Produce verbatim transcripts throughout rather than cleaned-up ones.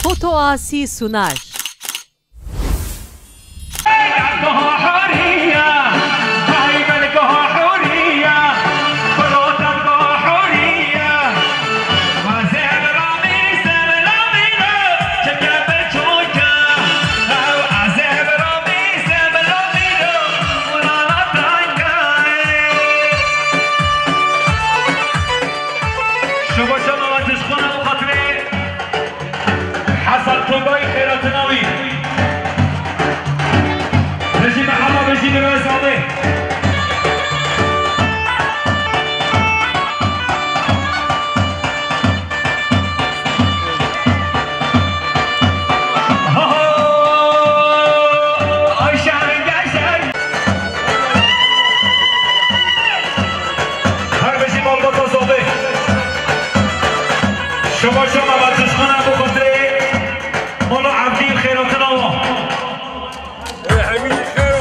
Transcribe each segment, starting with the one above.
Otoasi Sunar. Şebaşa mala cişkona bu xatirê Hasan Togay xêratina wî. Bijî Mehema, bijî Mirwêz Alê. Her bijî malbata Zobê. Şebaşa mala cişkona bu xatirê Mala Evdî xêratina wa.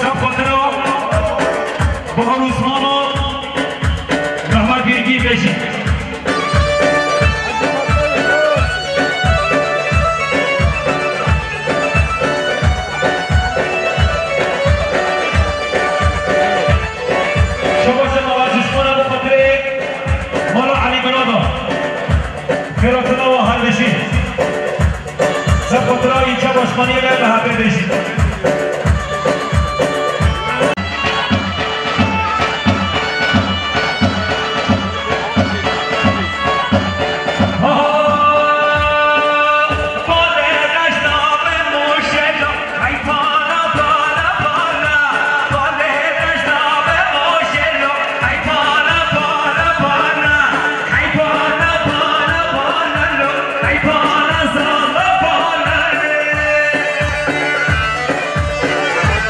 Sefotira Bahar Osmano, Mehmet Bilgi Beşik. Şebaşa mala cişkona bu xatirê Mala Elî Mirado. Xêratina wa her bijî. Sefotira înçe başmaniyê me bi hevê bijî.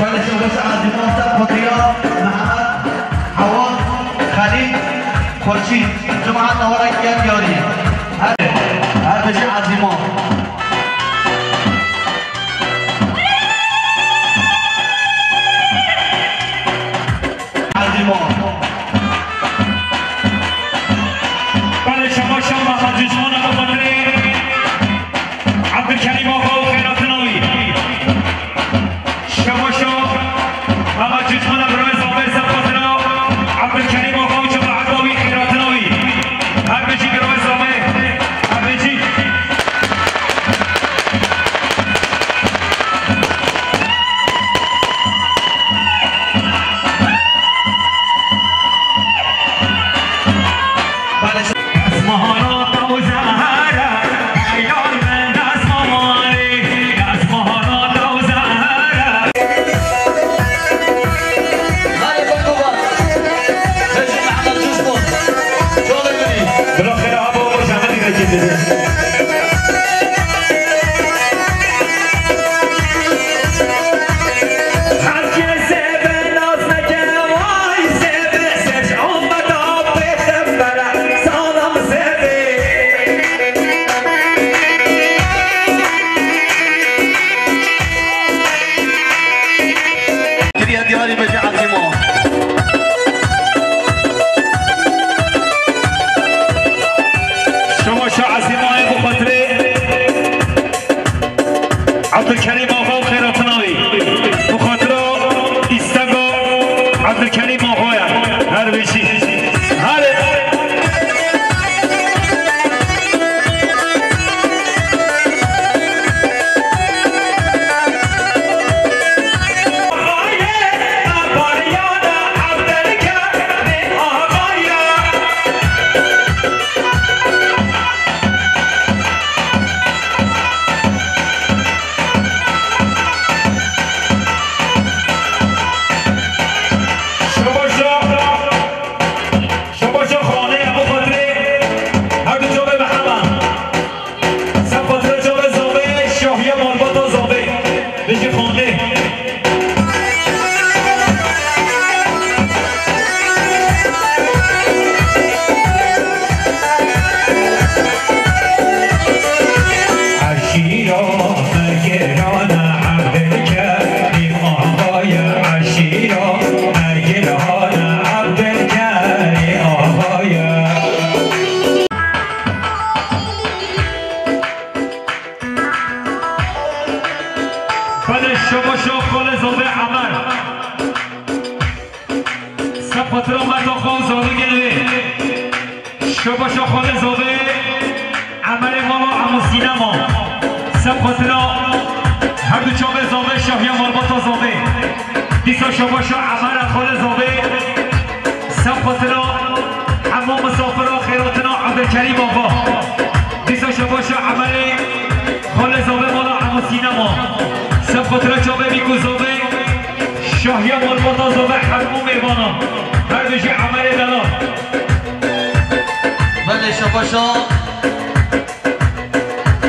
Belê, şebaşa Ezîman ser xatirê Mehmet Hewa Xelîl Xurşîd. Cemaat, nawerekî yek yarî. Her, her bijî Ezîman. Ezîman. Belê, şebaşa Mehmet Cîsmana bi xatirê Ebdulkerîm Axa û xêratina wî. Şebaşa Mehmet Cîsmana bi rêz avê ser xatirê Ebdulkerîm Axa û cemaeta wî, xêratina wî. Her bijî bi rêz avê Şobaşo xolê zovê Emer. Seb xotira meta xwe û zarokên wê. Şobaşo xolê zovê Emerê mala Emo Sînema. Seb xotira her du çavê zovê Şahiya malbata zovê. Dîsa şobaşo Emer e xolê zovê. Seb xotira hemû misafira xêratina Ebdulkerîm Axa. Dîsa şobaşo Emerê xolê zovê mala Emo Sînema. Seb xotira çavê bîk û zovê Şahiya malbata zovê hemû mêvana. Her bijî Emerê delal. Belê şobaşo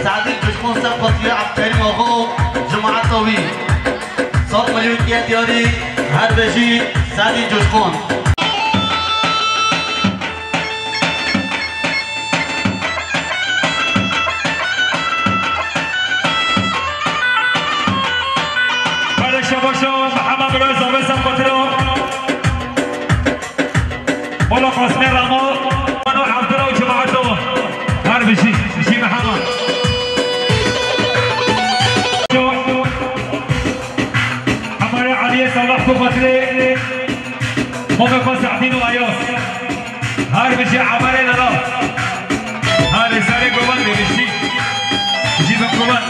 Sadî Coşkun seb xotira Ebdulkerîm Axa û cemaeta wî. Sed milyon tiye diyarî, her bijî Sadî Coşkun. Belê şobaşo Mihemed Mirwêz zovê seb xotira. Mala Qasimê Ramo, Mano Evdira û cemaeto. Her bijî, bijî Mihemed. Emerê Eliyê Salah bi xatirê Momê xwe Sehdîn û Eyas. Her bijî Emerê delal. Her li serê govan de bijî. Bijî bin govan.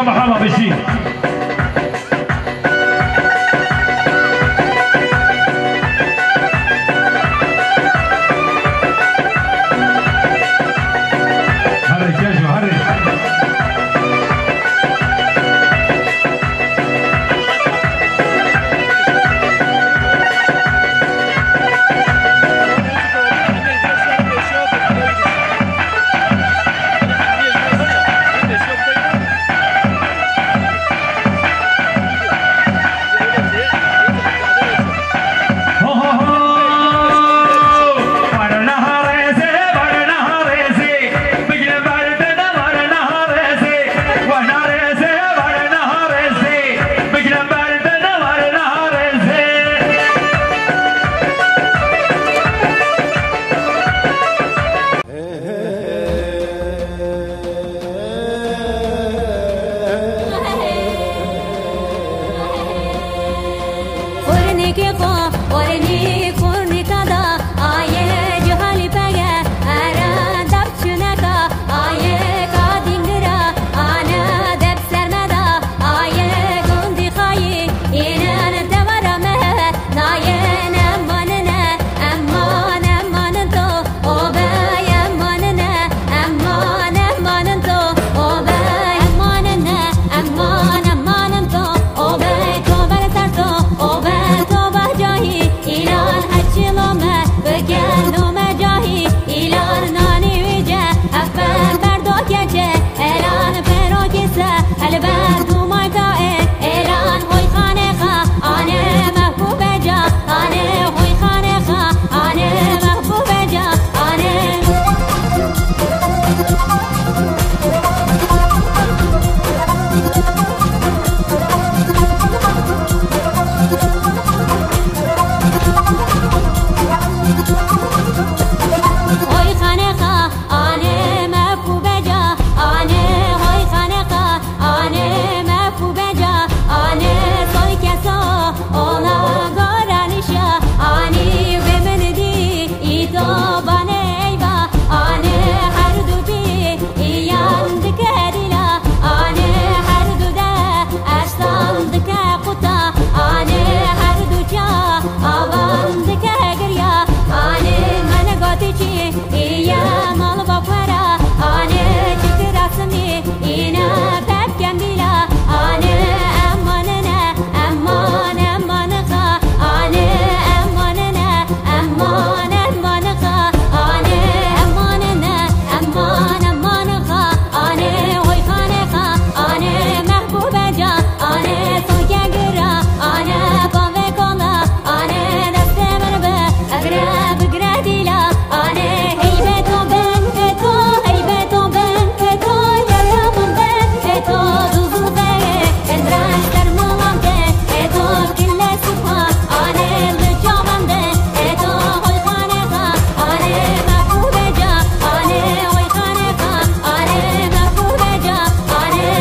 Merhaba Beşîr. Herê Kejo, herê. Xurnikê xwe, xurnik, xurnika da, aye cihali pege, ere dap çineka, aye ka dingira, ane dep sermeda, aye gundi xayi, inen devara me, naye ne manine, emman, emmanin to, o be, emmanine, emman, emmanin to, o be, emmanine, emman, emmanin to, o be, to ber ser to, o be, to bahcahî, îlan heçî lome, bike lome cahî, îlan nanî wîce, efe berdo keçe, Êlan perokî se, elber dûmay ka ê, êlan hoy xanê xa, anê mehbûbê ca, anê hoy xanê xa, anê mehbûbê ca, anê. Hoy xanê xa, Anê mehbûbê ca, anê hoy xanê xa, anê mehbûbê ca, anê soy keso, ola goranîşa, anî wê min dî, î to banê eyva, anê her du bî, î yan dike dîla, anê her du de, estan dike quta, anê her du ça, avan dike girya, anê min gotî çî, Îye mal bapera, anê çitir asmî, îne pep kembîla, anê emanine, eman, eman xa, anê emanine, eman, eman xa, anê emanine, eman, eman xa, anê hoy xanê xa, anê mehbûbe ca, anê soke gira, anê bavê kola, Anê destê min bi, egre bigre dîla. Anê heybê to bin, ê to heybê to bin, ê to yeka min bin, ê to dûzû veye, endra ser milan de, ê to kille sipa, anê li çavan de, ê to hoy xanê xa, anê mehbûbe ca, anê hoy xanê xa, anê mehbûbe ca, anê.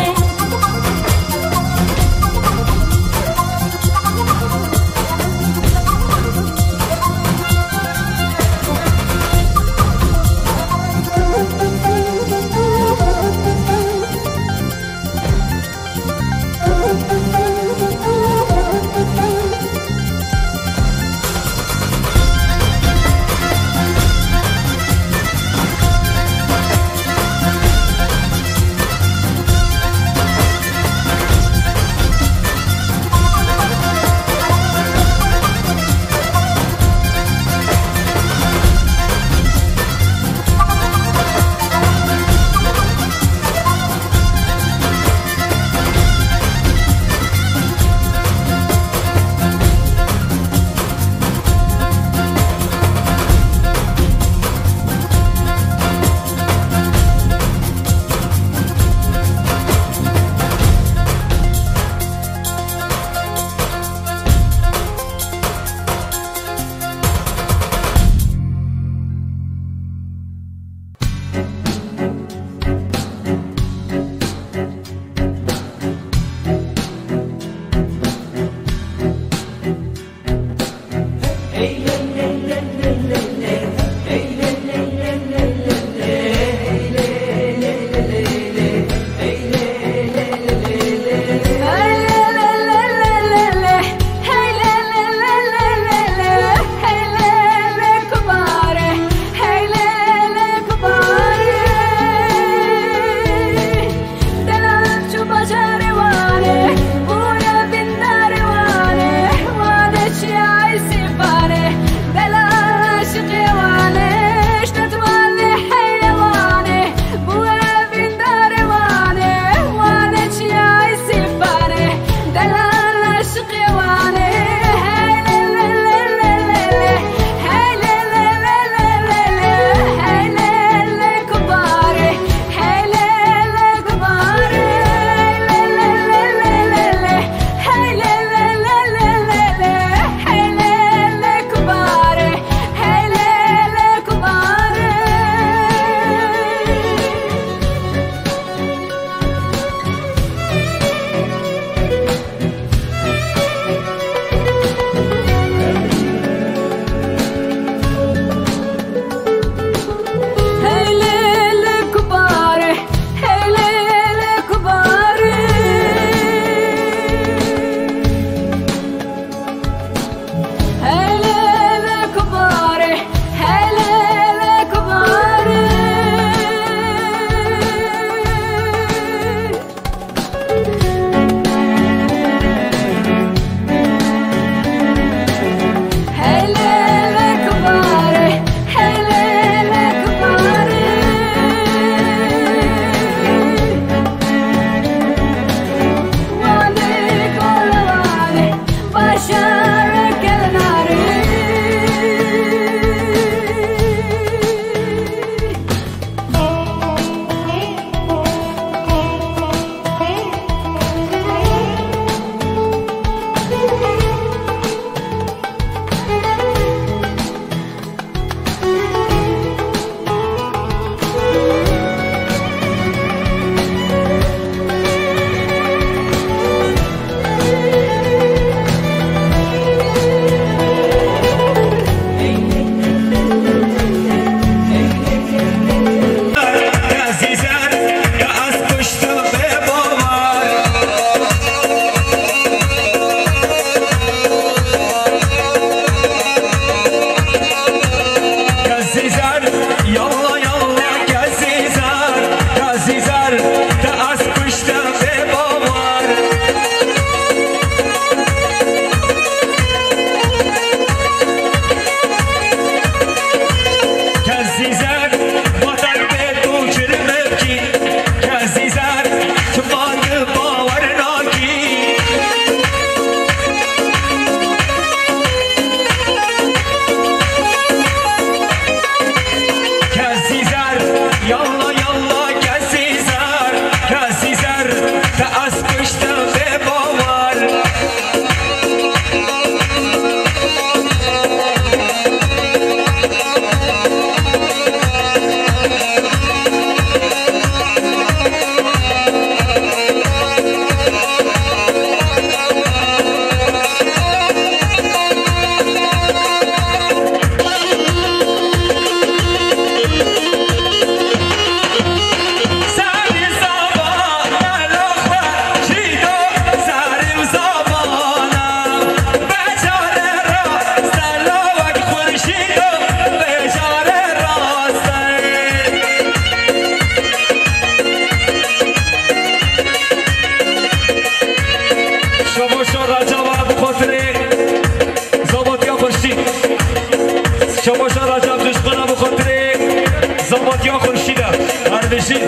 Şîda, her bijî.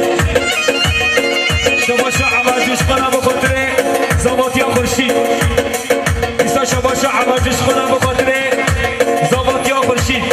Şebaşa Ehmed Coşkuna bi xatirê Zavatiya Xurşîd. Îsa şebaşa Ehmed Coşkuna bi xatirê Zavatiya Xurşîd.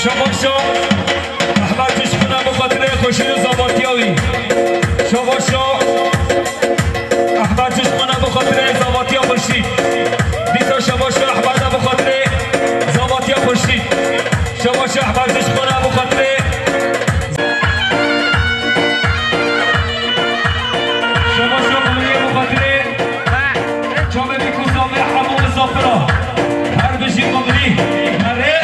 Şabaşa Ehmed Coşkuna bi xatirê xweşî û zavatiya wî. Şabaşa Ehmed Coşkuna bi xatirê zavatiya xweşî. Dîsa şabaşa Ehmeda bi xatirê zavatiya xweşî. Şabaşa Ehmed Coşkuna bi xatirê. Şabaşa Qumriyê bi xatirê. Çavê vî ku zavê hemû misafira. Her bijî Qumrî. Herê.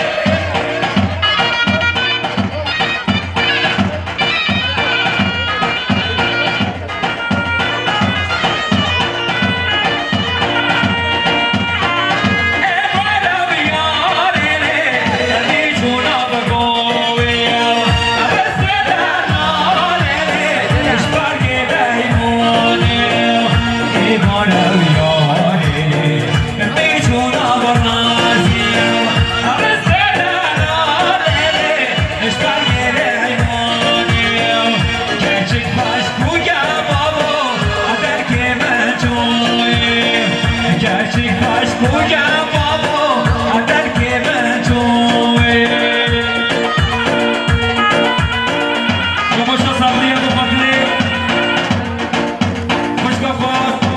Xwişka xwe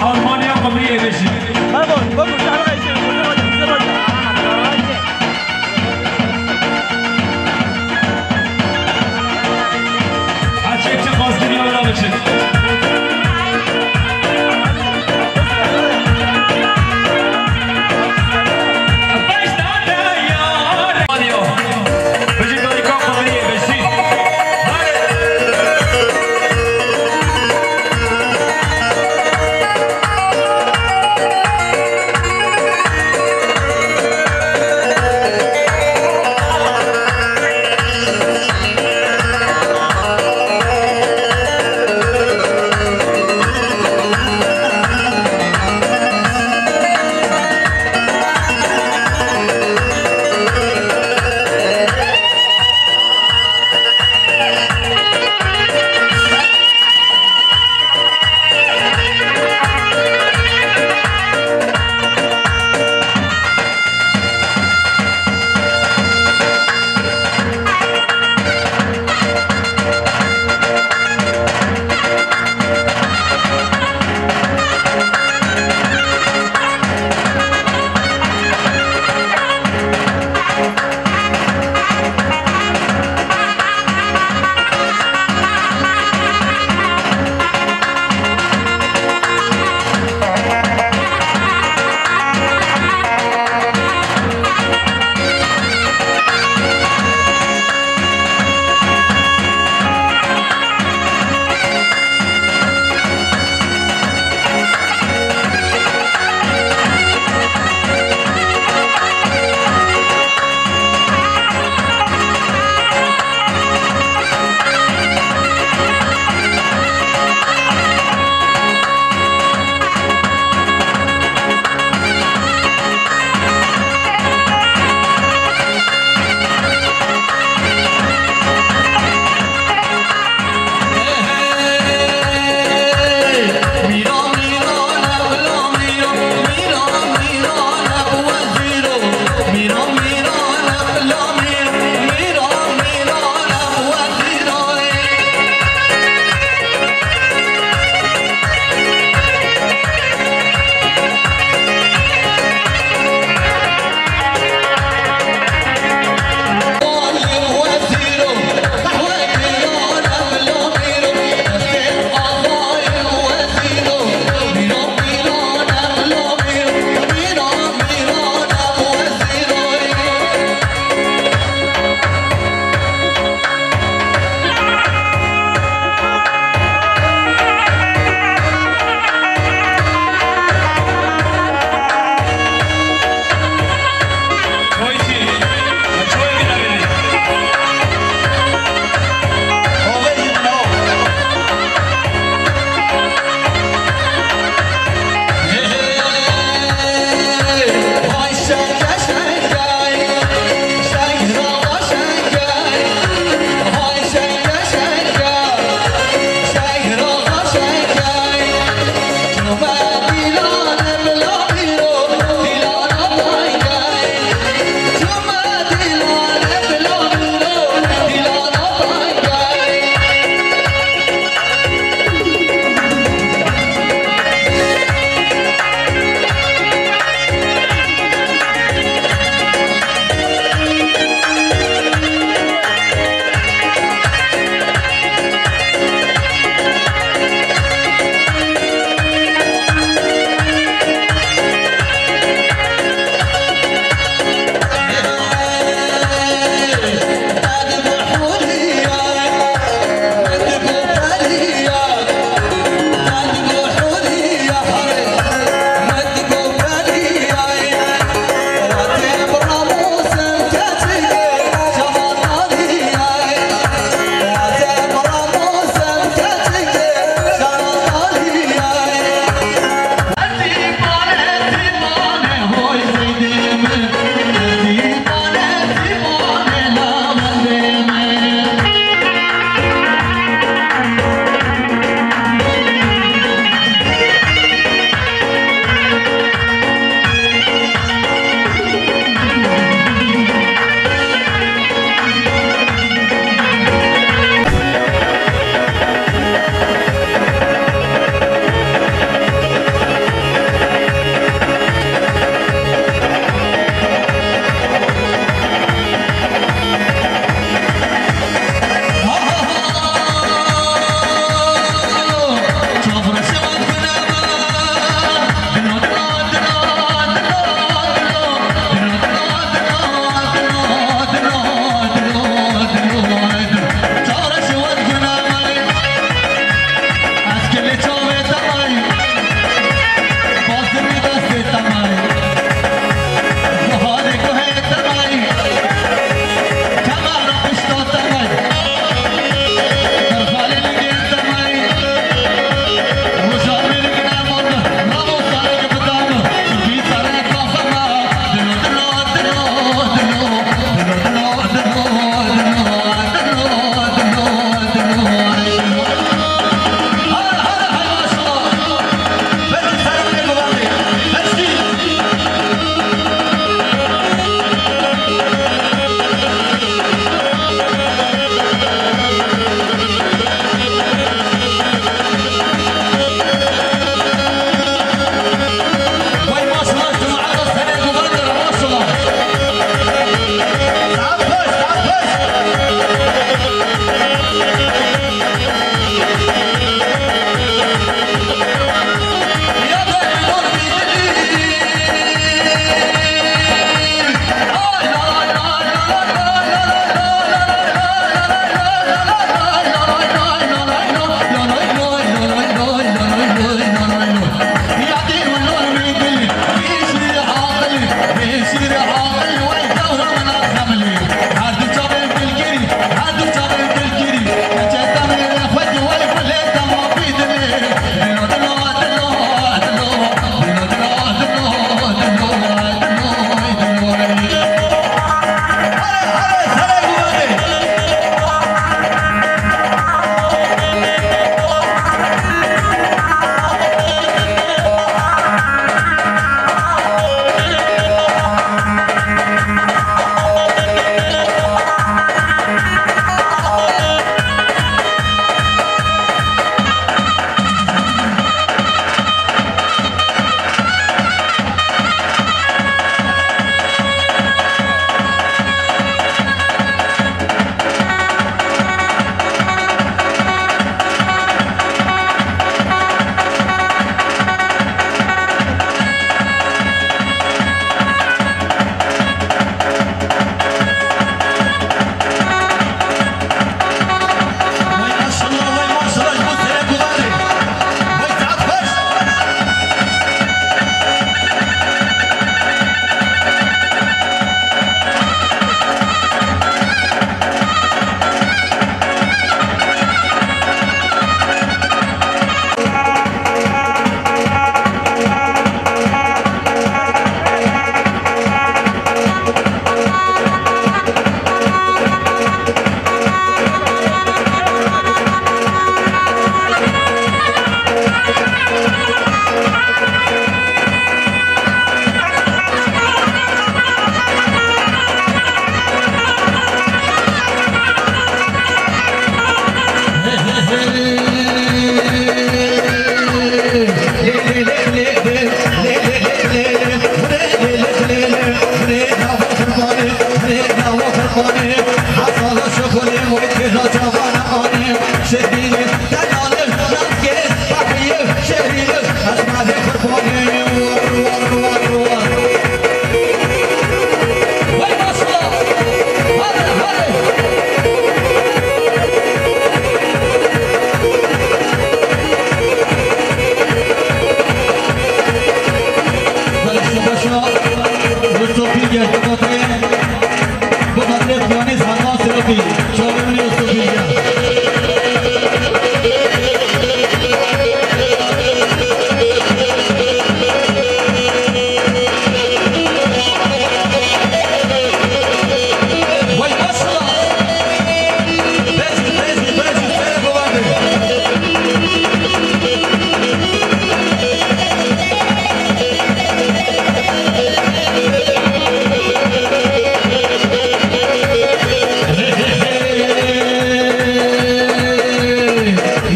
Almanya Qumriyê bêjî. Babo, babo, şehra Ayşe, Her çek çi xwestin ya wila biçin. Bilge, bi xatirê, bi xatirê piyanîst Hakan Serokî, çavê min ê Yusuf Bilge. Vay maşallah. Bejî, bejî, bejî, serê xwe verde.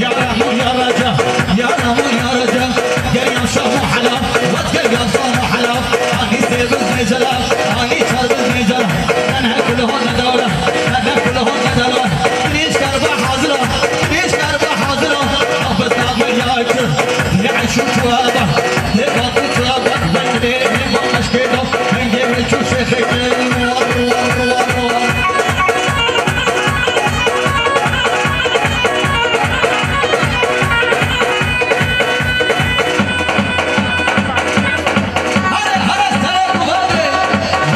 Ya Rahman, ya Reca, ya Rahman, ya Reca, gel ya Şah Muhela, vat gel ya Şah Muhela, ani seviz necela, ani çarviz necela, ben hep kulahon nedala, ben hep kulahon nedala, Pêşkerba hazira, pêşkerba hazira. Abid abid yakir, ya şu çuaba, ya batı çuaba, ben de elim aşkı da, ben de şu şehre. Hare, hare, sere bu bade.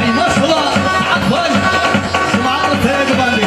Ey maşallah, saat baş. Saat sere bu bade.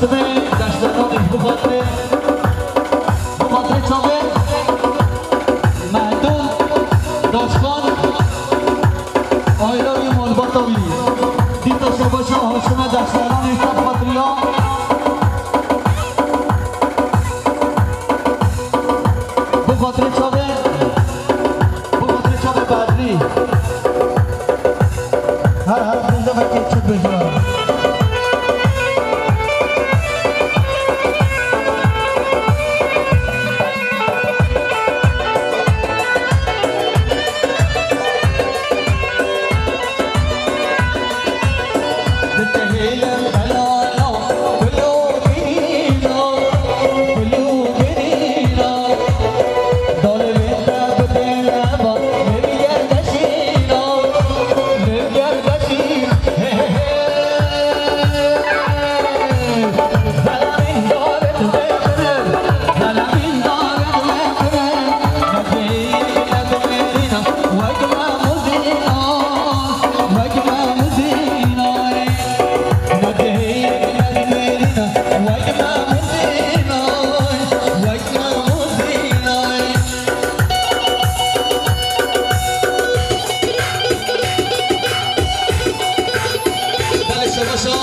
Deşteranê bi xatirê, bi xatirê çavê Mehdûd Daşkan, aîla wî malbata wî. Dîta şebaşa Haşime Deşteranê ser xatiriya. Bi xatirê çavê, bi xatirê çavê Bedrî. Her, her, bizde vekê çi bêje. Belê şebaşa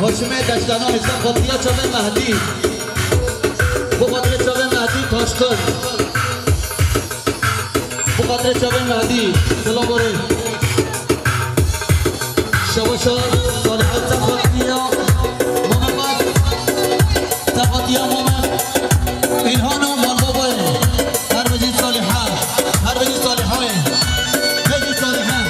Haşimê Deşteranê ser xatiriya çavê Mehdî. Bi xatirê çavê Mehdî Taşkir. Bi xatirê çavê Mehdî, Silogorê. Şebaşa Salih Teqatiya Muhammed. Teqatiya Muhammed. Îlhan û Malbabayê. Her bijî Saliha. Her bijî Salihayê. Bijî Saliha.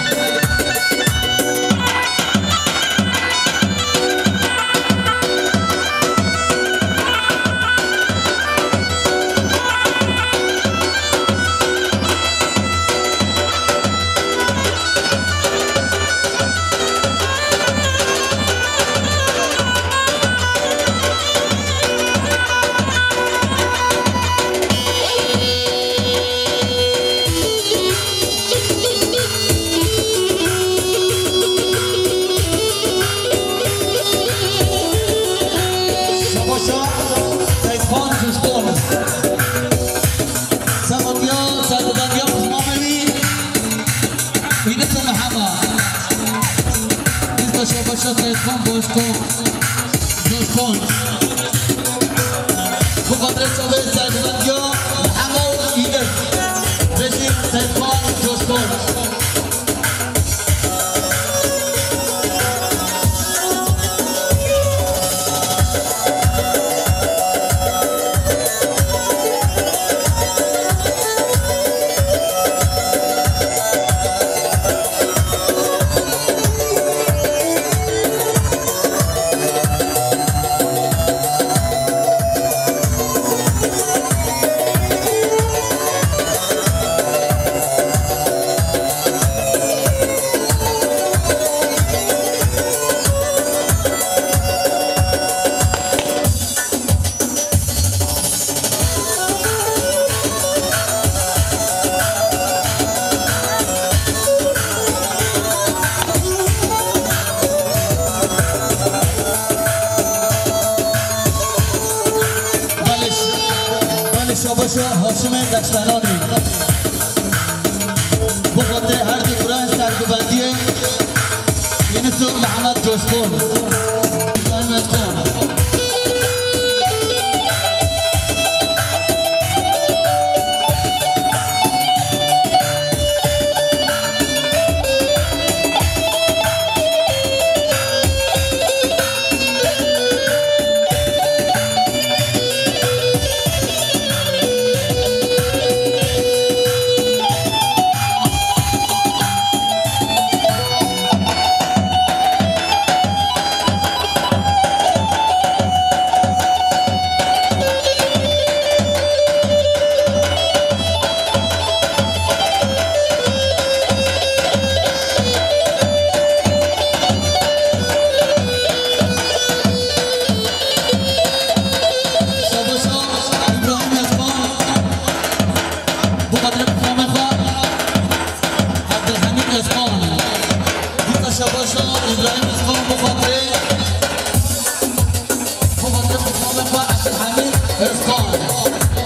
Şebaşa Seyfan Cuşkon. Sefatiya, serbidandiya Osman Bey. Yunus Mehema. Dîsta şebaşa Seyfan Cuşkon. Coşkun. Bu kadar çalış sergilendiyor. Ama o iyidir. Reji Seyfan Coşkun. Belê ş-, belê şabaşa Haşimê Deştenanî. Bi xatirê her du birayên serguvendiyê Yunus û Mehmet Coşkun. Mehmet Coşkun. Şabaşa İbrahim Yazman, bu kadar bir kame xwe, Abdülhamid Yazman. Dîsa şabaşa İbrahim Yazman bu kadar. Abdulhamîd Özkan.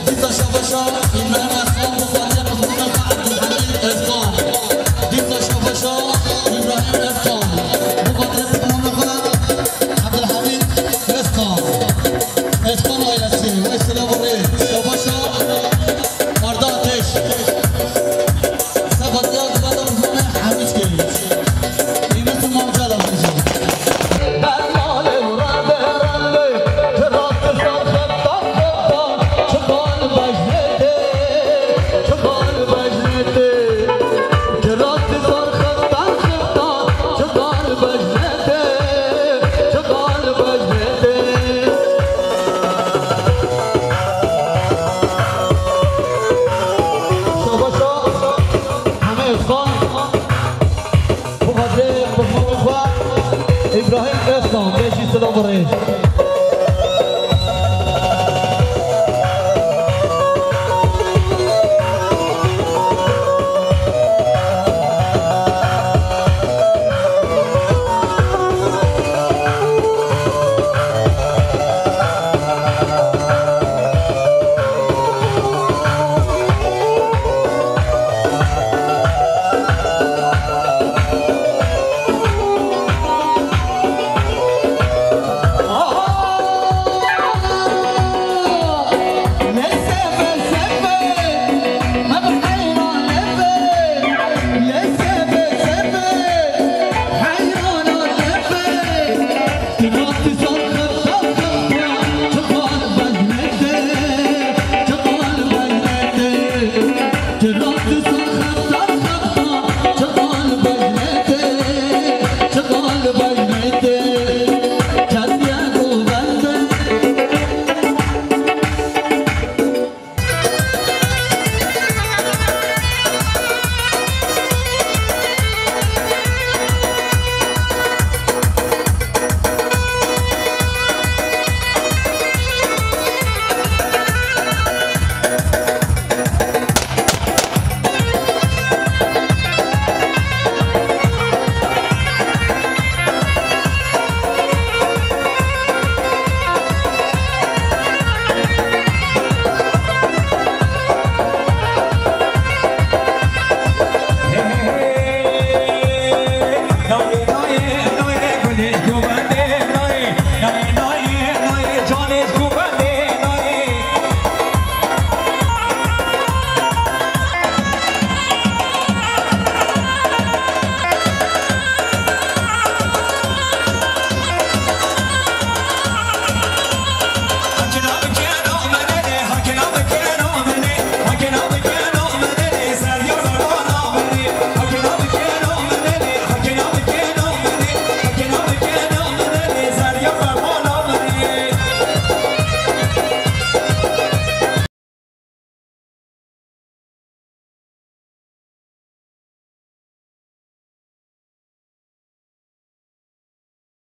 Dîsa şabaşa Îbrahîm Özkan, bu Fatî Kuzmûna Abdulhamîd Özkan. Dîsa şabaşa Îbrahîm Özkan, bu Fatî Kuzmûna Abdulhamîd Özkan. Özkan ailesi, ve selam oraya. Şabaşa Arda Ateş. Sakat ya, Arda Ateş. Hemî kêrî. Îmî tu mamca lazim. Şabaşa Hemê Özkan. Bu xatirê qurbanê xwe Îbrahîm Özkan, beşî silav û rêz.